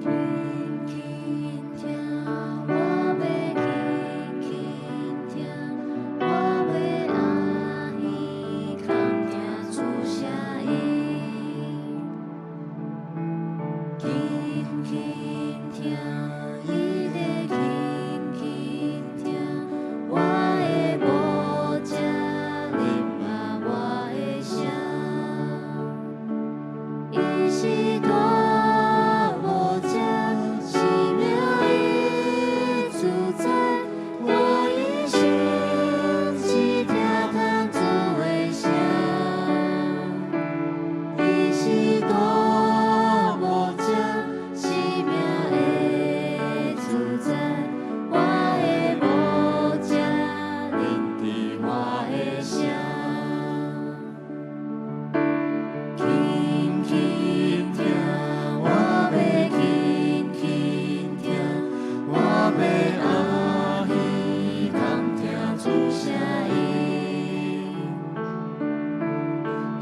輕輕聽，我欲輕輕聽，我欲阿耳空聽主聲音。輕輕聽，伊咧輕輕聽，我的牧者認捌我的聲。伊是大牧者，生命的主宰，我一生只聽通主的聲。伊是大牧者，生命的主宰，我的牧者認得我的聲。輕輕聽，我欲輕輕聽，我欲阿耳空聽主聲音。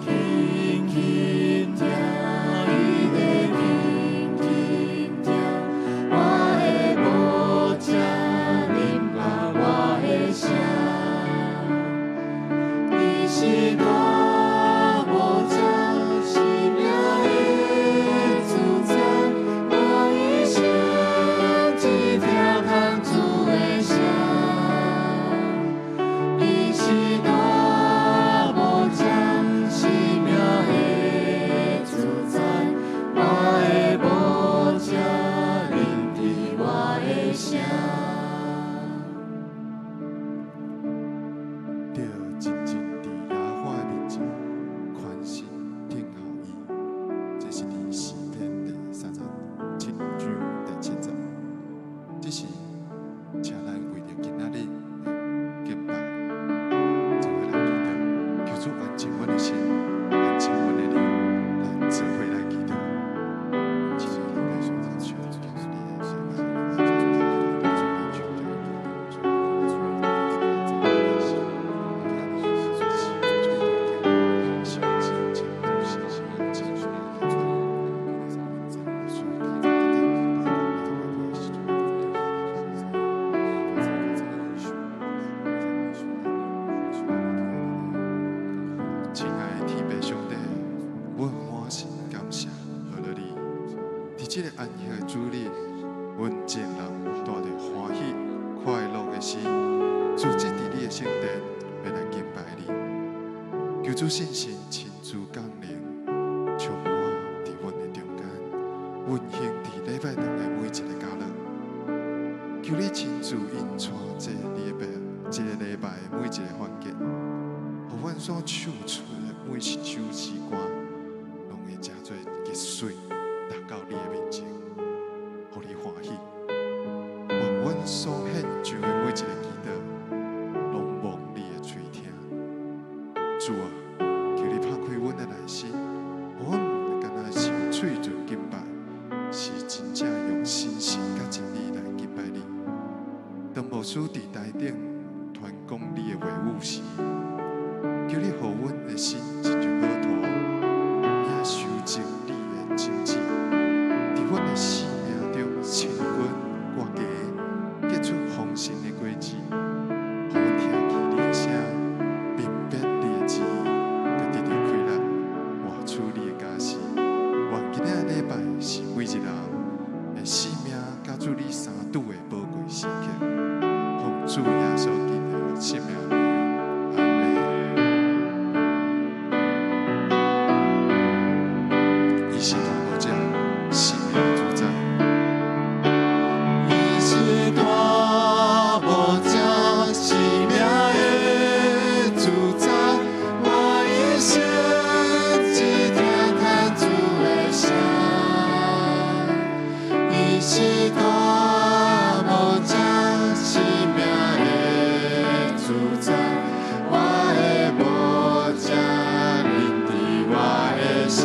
輕輕聽，伊咧輕輕聽，我的牧者認捌我的聲。伊是大牧者，生命的主宰，我一生只聽通主的聲。伊是大牧者，生命的主宰，我的牧者認得我的聲。著真正佇耶和華面前寬心等候伊，這是佇詩篇第37章第7節。這是請咱為著今仔日的敬拜，做伙來祈禱，求主安靜阮的心，安靜阮的靈，咱做伙來祈禱。親愛的天父上帝，阮滿心感謝，謝你。佇這個安息的主日，阮眾人帶著歡喜、快樂的心，聚集佇你的聖殿，欲來敬拜你。求主聖神親自降臨，充滿佇阮的中間，運行佇禮拜堂的每一个角落。求你親自引帶這禮拜、這个禮拜的每一個環節，予阮所唱出的每一首詩歌，攏會成做熱水，達到你的面前，予你歡喜。願阮所獻上的每一個祈禱，攏蒙你的垂聽。主啊，求你拍開阮的內心，予阮毋干焦是用喙唇敬拜，是真正用心神佮真理來敬拜你。當牧師佇台頂傳講你的話語時，求你予阮的心親像好土，也收集你的種子，佇阮的生命中生根活芽，結出豐盛的果子，予阮聽見你的聲，明白你的旨意，閣得著快樂，活出你的家事。願今仔禮拜是每一人的生命佮主你相拄的寶貴時刻。奉主耶穌基督的聖名，阿們。伊是大牧者，生命的主宰。伊是大牧者，生命的主宰，我一生只聽通主的聲。伊是大牧者，生命的主宰，我的牧者認得我的聲。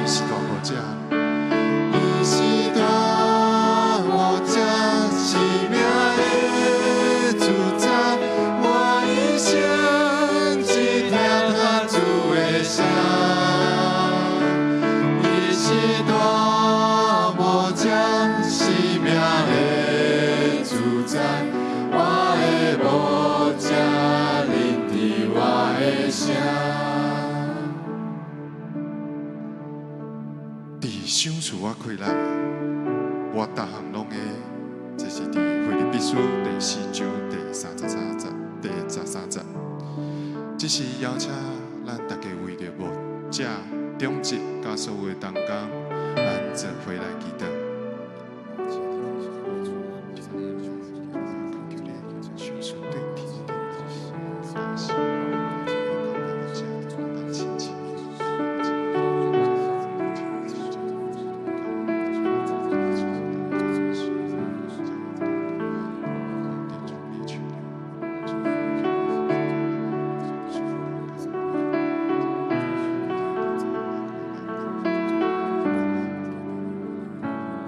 伊是大牧者，伊是大牧者，生命的主宰，我一生只聽通主的聲。伊是大牧者，滿氣力，我逐項攏會。這是佇腓立比書第四章第三十三節，第十三節。這是邀請咱大家為著牧者、長執佮所有的同工，咱做伙來祈禱。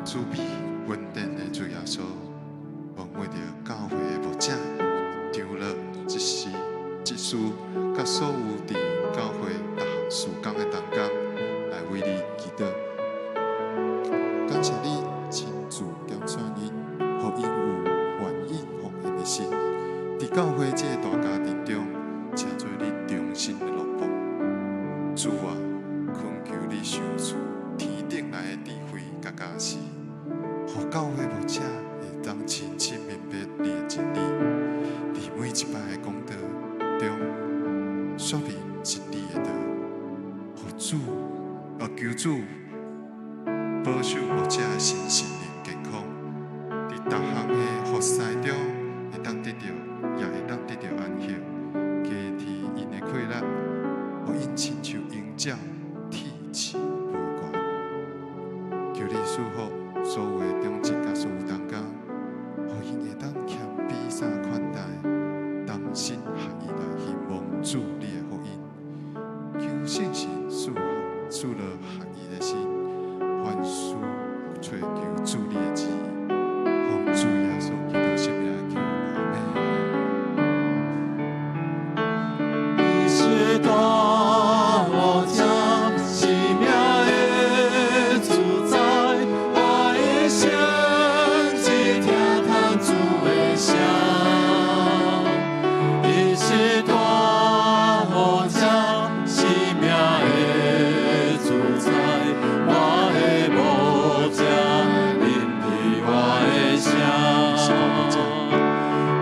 慈悲恩典的主耶穌，阮為著教會的牧者、長老、執事、執事，佮所有佇教會逐項事工的同工，來為你祈禱。感謝你親自揀選𪜶，予𪜶有願意奉獻的心，佇教會這個大家庭中，成做你忠心的奴僕。主啊，懇求你賞賜天頂來的智慧佮教示，予教會牧者會當清楚明白你的真理，佇每一擺的講道中說明真理的道，予主啊求主保守牧者的身心靈健康，佇逐項的服侍中會當得著，也會當得著安息，加添𪜶的氣力，予𪜶親像鷹鳥鐵翅飛懸。求你賜福所有的長執佮所有同工，予𪜶會當謙卑三款待，同心合意來興旺主你的福音。求聖神賜賜落合一的心，凡事揣求主你的旨意，奉主耶穌基督聖名求，阿們。你是大無者，生命的主宰，我一生只聽嘆主的聲。伊是大無者，生命的主宰，我的牧者，聆聽我的聲。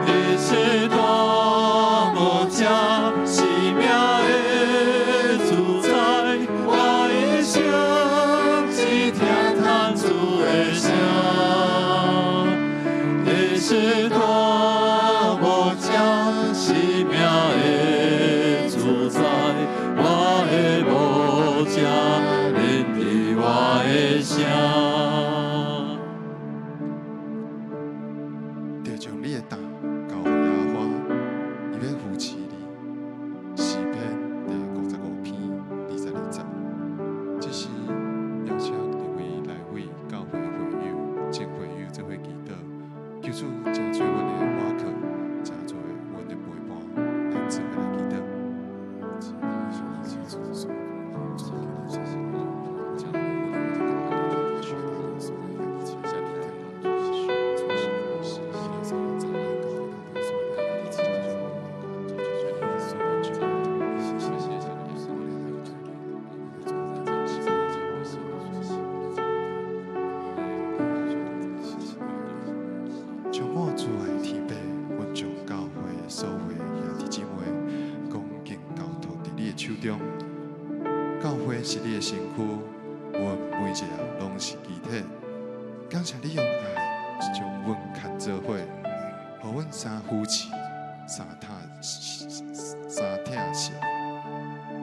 伊是大無者，生命的主宰，我一生只聽嘆主的聲。伊是大無者，生命的主宰，我的牧者，聆聽我的聲。著將你的擔交予耶和華，伊欲扶持你。詩篇第五十五篇二十二節。這是邀請兩位來為教會會友、前會友做伙祈禱，求主成做阮的倚靠，成做阮的陪伴，來做伙來祈禱。充滿主愛的天父，阮將教會所有的兄弟姊妹恭敬交託佇你的手中。教會是你的身軀，阮每一個人攏是肢體。感謝你用愛將阮牽做伙，予阮三扶持、三疼、三疼惜。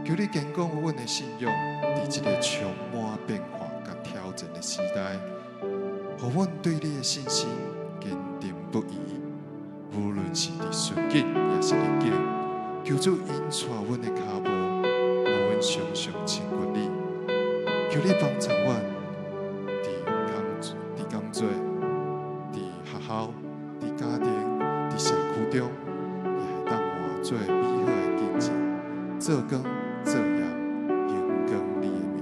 求你堅固阮的信仰，佇這个充滿變化佮挑戰的時代，予阮對你的信心堅定不移。無論是佇順境，抑是逆境，求主引帶阮的跤步，予阮常常親近你。求你幫助阮，佇工作、佇學校、佇家庭、佇社區中，也會當活做美好的見證，做光做鹽，榮光你的名。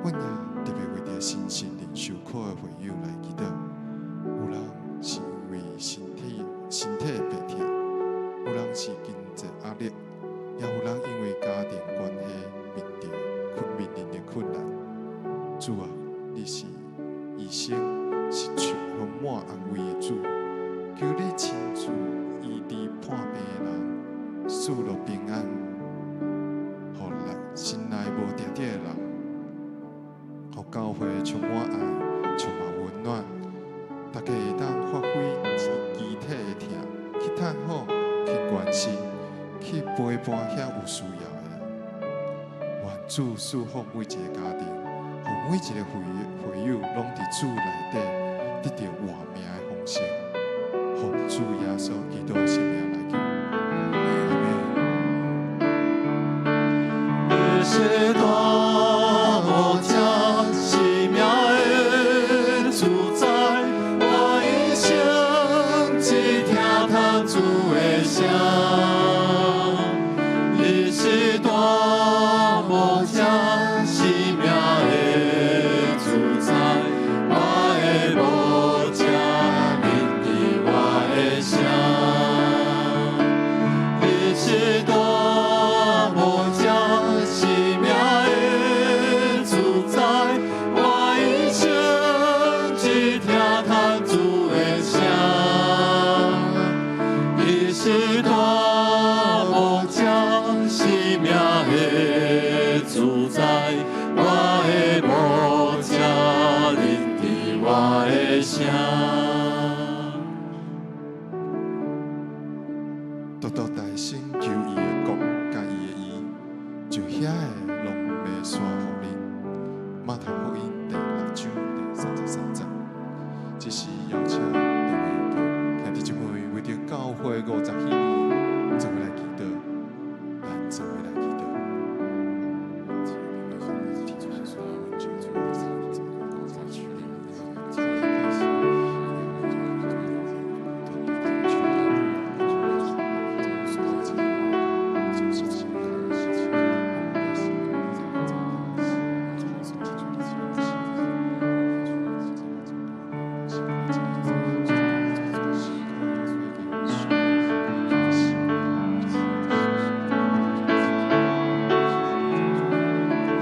阮也特別為著身心靈受苦的會友來祈禱。有人是因為身體病痛，有人是經濟壓力，也有人因為家庭關係面臨著困難。主啊，滿安慰的主，求你親自醫治破病的人，賜予平安，予內心內無定定的人，予教會充滿愛，充滿溫暖，大家會當發揮肢體的疼，去探訪，去關心，去陪伴遐有需要的人。願主賜福每一个家庭，予每一个會友攏佇主內底得著活命的豐盛。奉主耶穌基督的聖名來求，阿們。你是大無者，生命的主宰，我一生只聽嘆主的聲。你是大無者，生命的主宰，我的牧者，聆聽我的聲。你是大無者，生命的主宰，我一生只聽嘆主的聲。伊是大無者，生命的主宰，我的牧者，聆聽我的聲。獨獨大聲求伊的國佮伊的義，就遐的攏欲煞予恁。馬太福音第6章第33節。這是邀請各位兄弟姊妹為著教會50禧年做伙來祈禱，咱做伙來祈禱。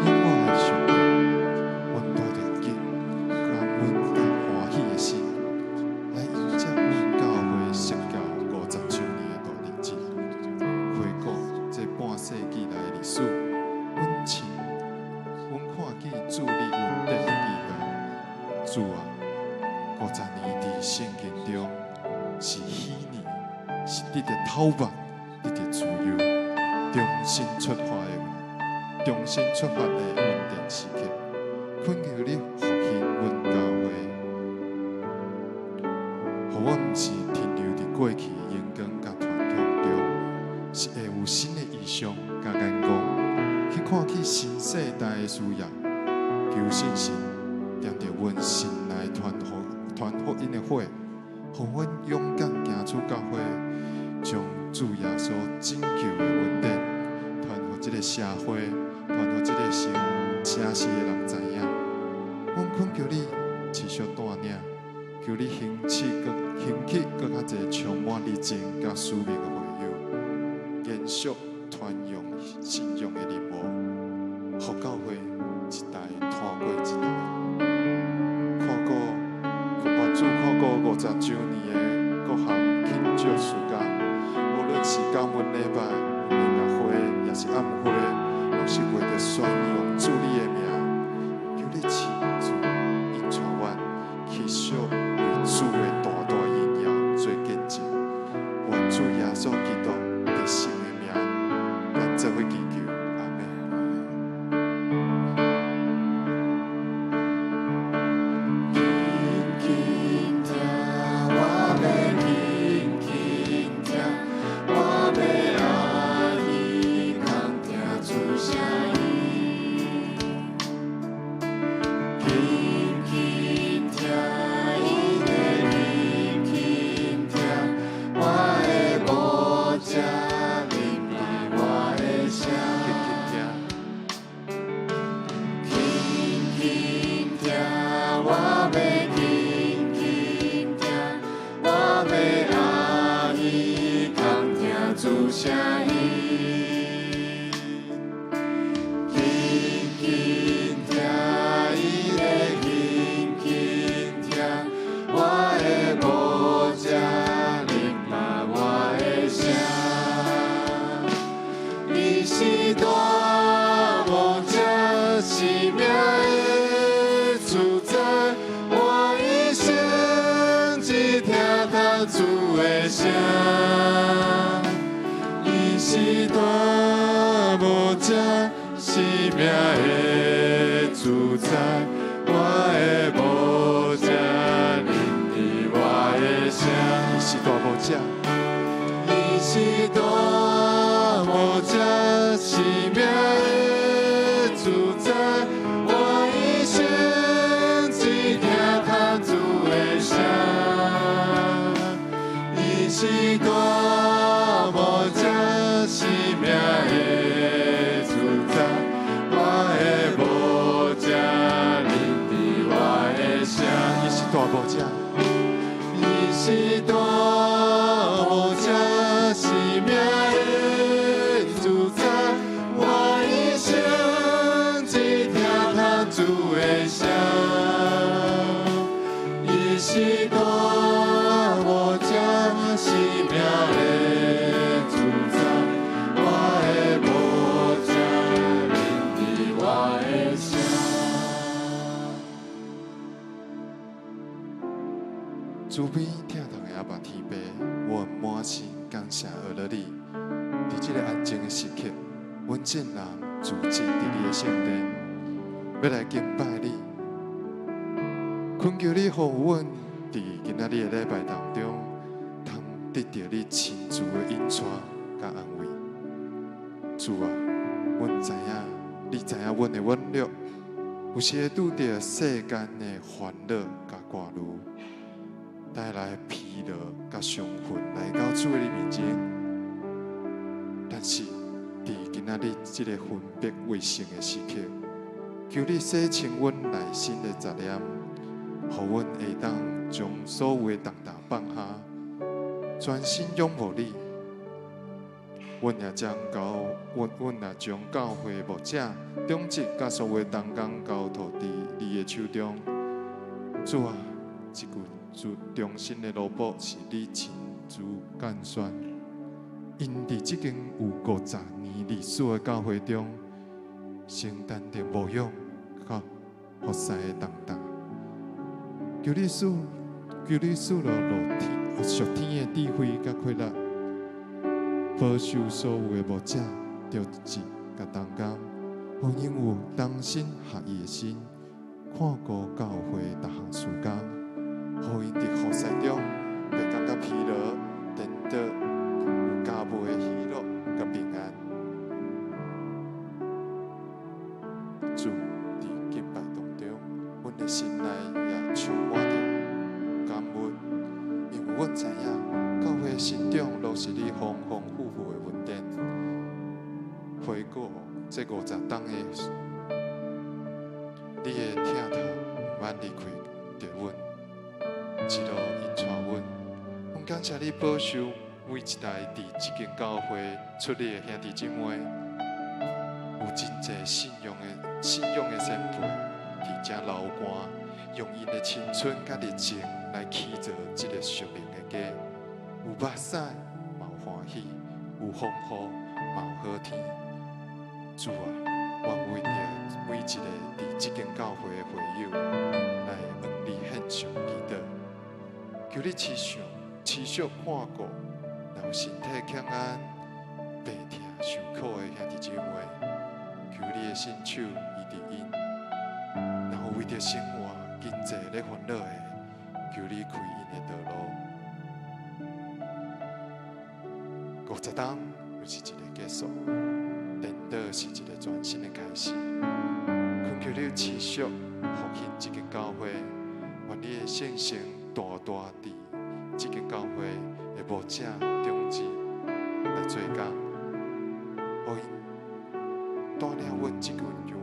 永遠的上帝，阮帶著激感恩佮歡喜的心，來迎接阮教會設教50週年的大日子。回顧這半世紀來的歷史，阮看見主你恩典的記號。主啊，50年佇聖經中是禧年，是得著透目、得著自由、重新出發的重新出發的恩典時刻。懇求你復興阮教會，予阮毋是停留佇過去的眼光佮傳統中，是會有新的異象佮眼光，去看見新世代的需要。求聖神點著阮心內傳福音的火，予阮勇敢行出教會，將主耶穌拯救的恩典傳予這个社會，傳予這个城市的人知影。阮懇求你持續帶領，求你興起閣較濟充滿熱情佮使命的會友，延續傳揚信仰的任務，予教會一代拖過一代。看顧願主看顧50週年的各項慶祝時間，無論是感恩禮拜、音樂會，抑是暗會，攏是為著宣揚主你的名。求你親自引帶阮去續為主的大大榮耀做見證。願主耶穌基督得勝的名，咱做伙祈求，阿們。輕輕聽，我欲輕輕聽，我欲阿耳孔聽主聲音。輕輕聽，伊咧輕輕聽，我的牧者聆聽我的聲。輕輕聽，輕輕聽，我欲輕輕聽，我欲阿耳孔聽主聲音。輕輕聽，伊咧輕輕聽，我的牧主的聲。伊是大牧者，生命的主宰，我的牧者聆聽我的聲。伊是大牧者，伊是大牧者，生命的主宰，我一生只聽嘆主的聲。伊是大牧者，生命的主宰，我的牧者聆聽我的聲。伊是大牧者，伊是大牧者，生命的主宰，我一生只聽嘆主的聲。伊是大牧者，生命的主宰，我的牧者聆聽我的聲。慈悲疼痛的阿爸天父，我滿心感謝阿樂你。佇這个安靜的時刻，阮眾人聚集佇你的聖殿，欲來敬拜你。懇求你予阮佇今仔日的禮拜當中，通得著你親自的引帶佮安慰。主啊，阮知影，你知影阮的軟弱，有時會拄著世間的煩惱佮掛慮，帶來疲勞佮傷痕來到主的面前。但是，佇今仔日這个分別為聖的時刻，求你洗清阮內心的雜念，予阮會當將所有的重擔放下，專心仰慕你。阮也將教會牧者、長執佮所有的同工交託佇你的手中。主啊，這群主忠心的奴僕是你親自揀選，𪜶佇這間有50年歷史的教會中，承擔著牧養佮服侍的重擔。求你賜落落天屬天的智慧佮氣力，保守所有的牧者、長執佮同工，予𪜶有同心合意的心，看顧教會逐項事工，予𪜶佇服侍中袂感覺疲勞，顛倒有加倍的喜樂佮平安。主，佇敬拜當中，阮的心內也充滿著感恩，因為阮知影教會成長攏是你豐豐富富的恩典。回顧這50冬的你的疼痛，毋捌離開著阮，一路引帶阮。阮感謝你保守每一代佇這間教會出力的兄弟姊妹，有真濟信仰的先輩佇遮流汗，用𪜶的青春佮熱情來起造這个屬靈的家。有目屎，嘛有歡喜；有風雨，嘛有好天。主啊，願為著每一個佇這間教會的會友來向你獻上祈禱，求你持續看顧，若有身體欠安、病痛受苦的兄弟姊妹，求你的聖手醫治𪜶；若有為著生活、經濟咧煩惱的，求你開𪜶的道路。50冬就是一个結束，顛倒是一个全新的開始。懇求你持續復興這間教會，願你的聖神大大佇這間教會的牧者、長執來做工，予𪜶帶領阮這群羊群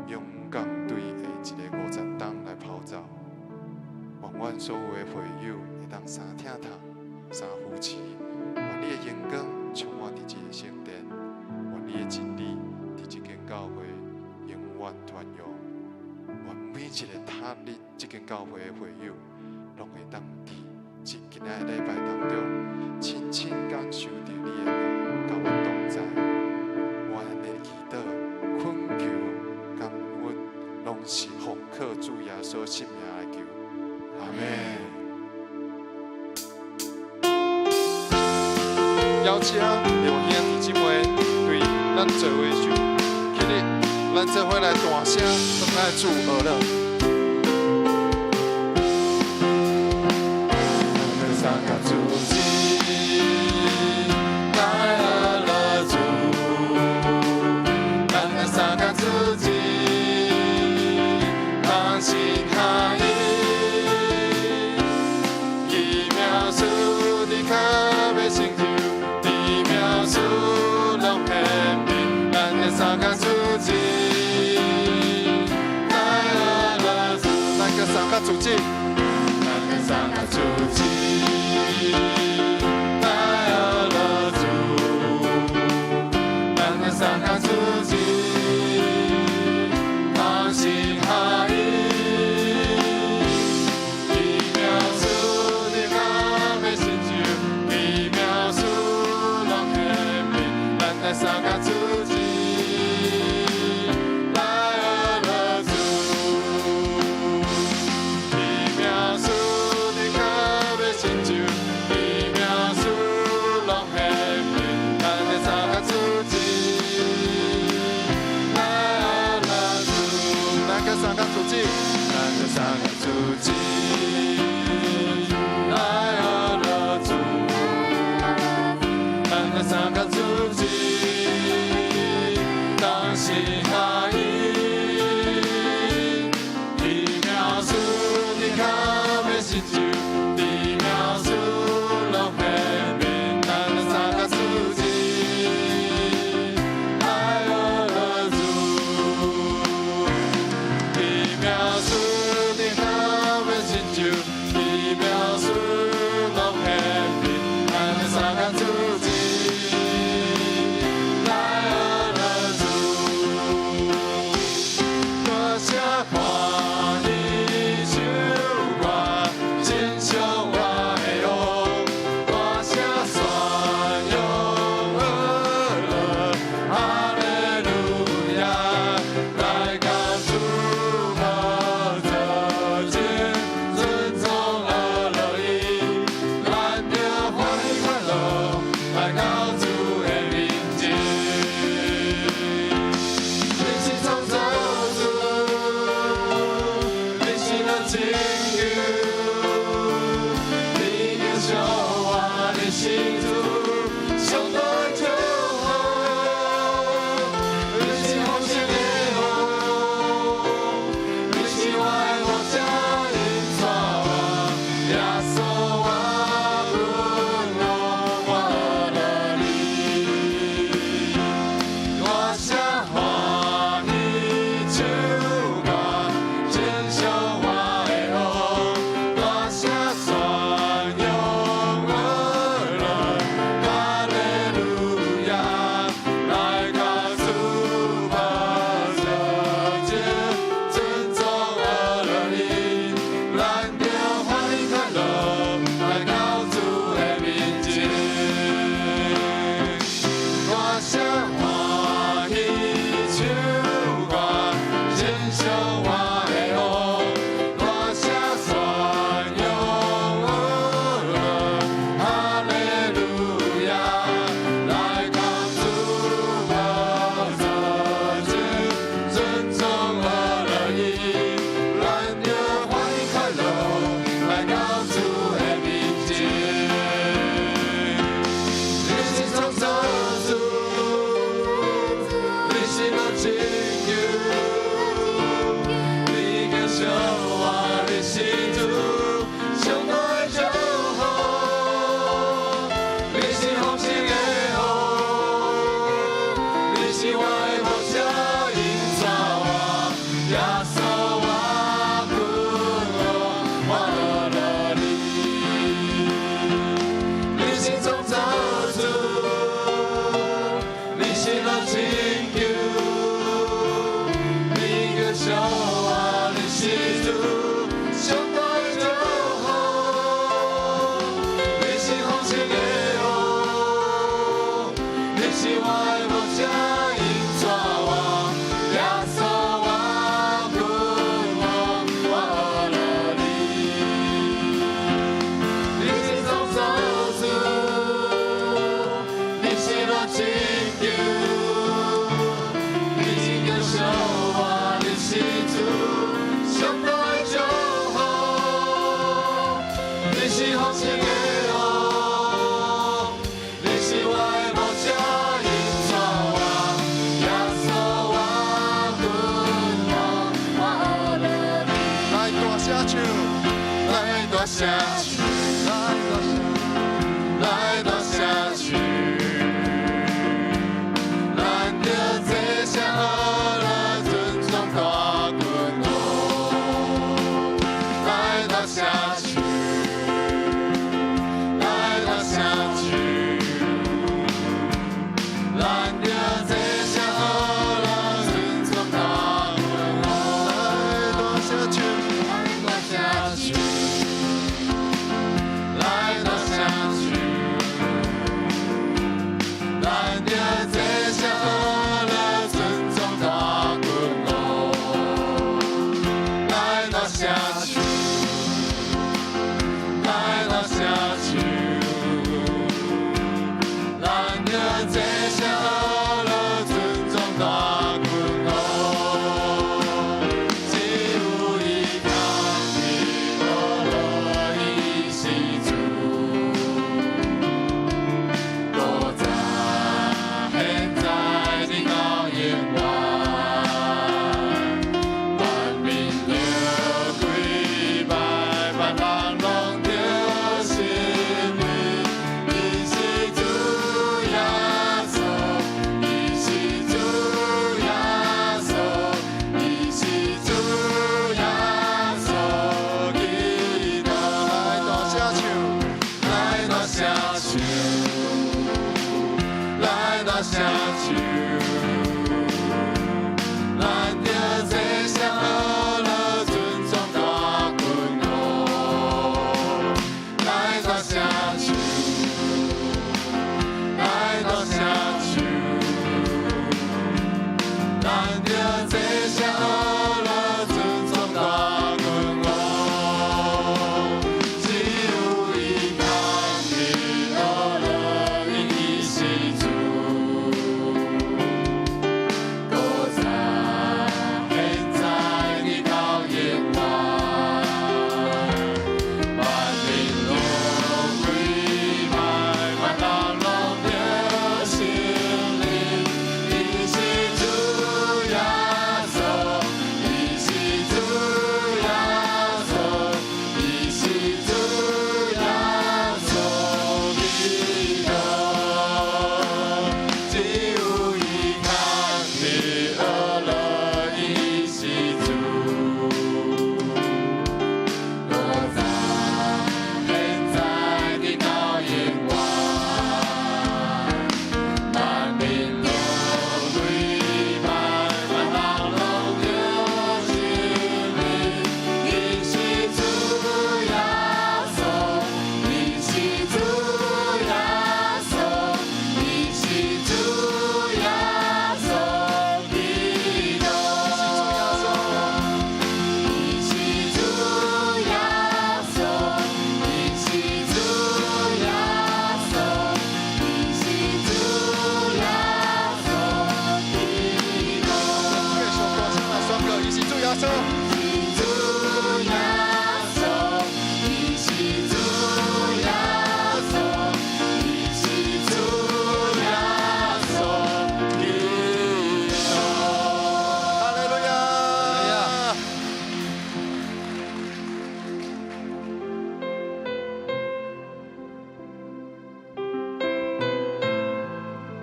勇敢對下一个50冬來跑走。願阮所有的會友會當三疼痛、三扶持，願你的榮光充滿佇這个聖殿，願你的真理佇這間教會永遠傳揚。願每一個踏入這間教會的會友，攏會當佇這今仔的禮拜當中，親親感受著你的愛，佮阮同在。我的祈禱、懇求、感恩，攏是奉靠主耶穌聖名來求。阿們。邀請另外兄弟姊妹對咱座位上起立，咱做伙來大聲來主學樂。相共主旨，來學樂主，咱來相共主旨，同心合意，奇妙事伫跤欲成就，奇妙事攏顯明，咱來相共主旨，來學樂主，咱閣相共主旨，咱來相共主旨，來學樂主，咱來相共主旨，同心合意，奇妙事伫跤欲成就，奇妙事攏顯明，咱來相共主旨，來學樂主。奇妙事伫跤欲成就，奇妙事攏顯明，咱來相共主旨，來學樂主。咱閣相共主旨，咱來相共主旨，來學樂主。咱來相共主旨，同心合意，奇妙事伫跤欲成就，奇妙事攏顯明，咱來相共主旨，來學樂主。奇妙事伫跤欲成就，奇妙事攏顯明，咱來相共主旨，來學樂主。大聲看伊首歌，真你是豐盛的王，你是我的牧者，引帶我，耶穌我君王，我學了你。來大聲唱，來大聲唱，來大聲，來大聲唱，咱著齊聲呵樂尊崇大君王。來大聲唱，來大聲唱，咱著齊聲呵樂尊崇大君王。來大聲唱，來大聲唱，來大聲唱，咱著齊聲呵樂尊崇大君王。來大聲唱，來大聲唱，咱著齊聲呵樂尊崇大君王。只有依靠你，呵樂伊是主。古早、現在、直到永遠，萬民著跪拜，萬人攏著承認，伊是主耶穌，伊是主耶穌，伊是主耶穌基督。來大聲唱，來大聲唱，來大聲唱，咱著齊聲呵樂尊崇大君王。來大聲唱，來大聲唱，咱著齊聲呵樂尊崇大君王。只有依靠你，呵樂伊是主。古早、現在、直到永遠，萬民攏跪拜，萬人攏著承認，伊是主耶穌，伊是主耶穌，伊是主耶穌基督。只有依靠你，呵樂伊是主。古早、現在、直到永遠，萬民攏跪拜，萬人攏著承認，伊是主耶穌，伊是主耶穌，伊是主耶穌基督。伊是主耶穌，伊是主耶穌，伊是主耶穌基督。繼續大聲來宣告，伊是主耶穌。主耶穌，伊是主耶穌，伊是主耶穌基督。哈利路亞！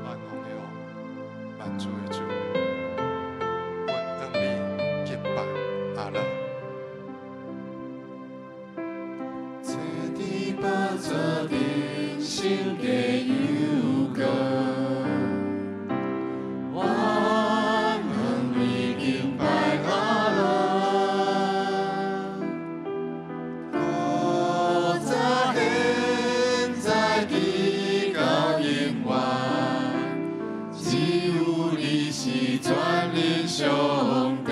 萬王的王，萬主的主，阮向你敬拜阿樂。坐佇寶座頂，聖潔又高，我向你敬拜阿樂。古早、現在、直到永遠，只有你是全能上帝。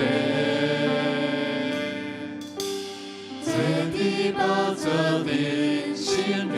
坐佇寶座頂，聖潔